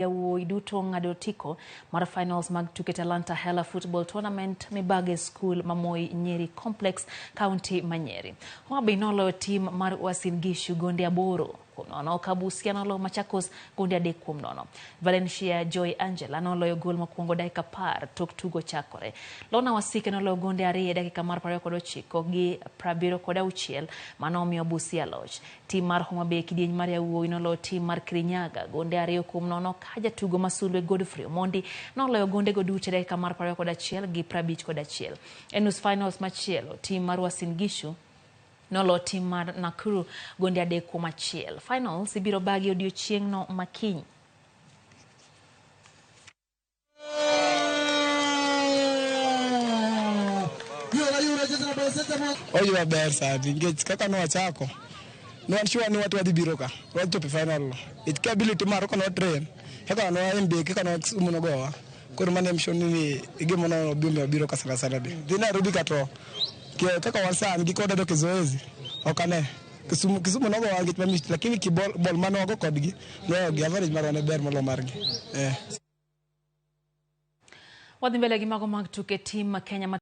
Yawuoyi duto ong'ado otiko mar finals mag tuke Talanta Hela Football Tournament mibage skul ma Moi Nyeri Complex, kaunti ma Nyeri. Homa Bay noloyo tim mar Uasin Gishu gonde 8-0 ka Busia noloyo Machakos gonde 3-0. Valencia Joy Angela noloyo gol mokwongo dakika 10 tok tugo chakore. Lona Wasike noloyo gonde 2 e dakika mar 29 gi 76 mano omiyo Busia loch. Tim mar Homa Bay kidieny mar yawuowi noloyo tim mar Kirinyaga gonde 2-0 ka jatugo ma sulwe Godfrey Omondi noloyo gondego duto e dakika mar 21 gi 51. E nus finals machielo, tim mar Uasin Gishu noloyo tim mar Nakuru gonde 3-1. Finals ibiro bagi odiochieng'no makiny. Oji maber sani nikech kaka nwachako ne wan sure ni watu wadhi biro ka wadhi chopo e final no. Nikech ka ability marwa kaka nwa train kaka nwa MB kaka nwa Kisumu nogowa koro mano em ni e gima nomiyo wabiro ka sana sana be. Dhi Nairobi ka to kaka wan sani gi koda dok e zoezi ok ane. Kisumu, Kisumu nogowa nikech mamit lakini ki bol, bol mane wago kodgi noyogi average marwa ne ber molo margi. Wadhi mbele gi mago mag tuke tim ma Kenya.